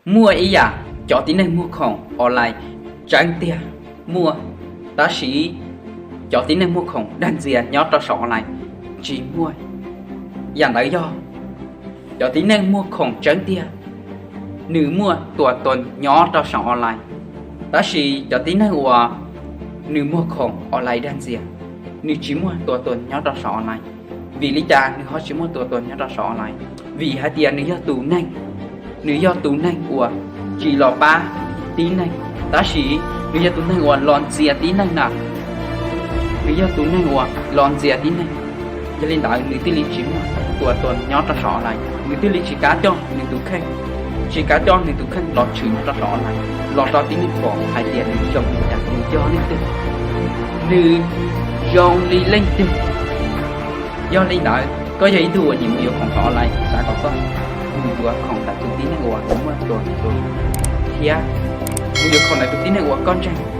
Muaj ib yam, cov tib neeg muag khoom online tseeb tiag muaj, tab sis cov tib neeg muag khoom dag ntxias nyob rau saum online tsis muaj. Yam ntawd yog cov tib neeg muag khoom tseeb tiag, nws muaj tua tuas nyob rau saum online, tab sis cov tib neeg uas nws muag khoom online dag ntxias, nws tsis muaj tua tuas nyob rau saum online. Vim li cas nws ho tsis muaj tua tuas nyob rau saum online? Vim hais tias nws yog tus neeg, nws yog tus neeg uas tsis los pab tib neeg, tab sis nws yog tus neeg uas los ntxias tib neeg na. Nws yog tus neeg uas los ntxias tib neeg, yog li ntawd nws thiaj li tsis muaj tua tuas nyob rau saum online, nws thiaj li tsis kav coj nws tus kheej, tsis kav coj nws tus kheej los tshwm nyob rau saum online, los rau tib neeg pom hais tias nws zoo li cas, nws yog leej twg, nws zoo li leej twg. Yog li ntawd koj yog ib tug uas nyiam mus yuav khoom online, xav kom koj mus yuav khoom ntawm tus tib neeg uas nws muaj tua tuas, thiab mus yuav khoom ntawm tus tib neeg uas koj ntseeg.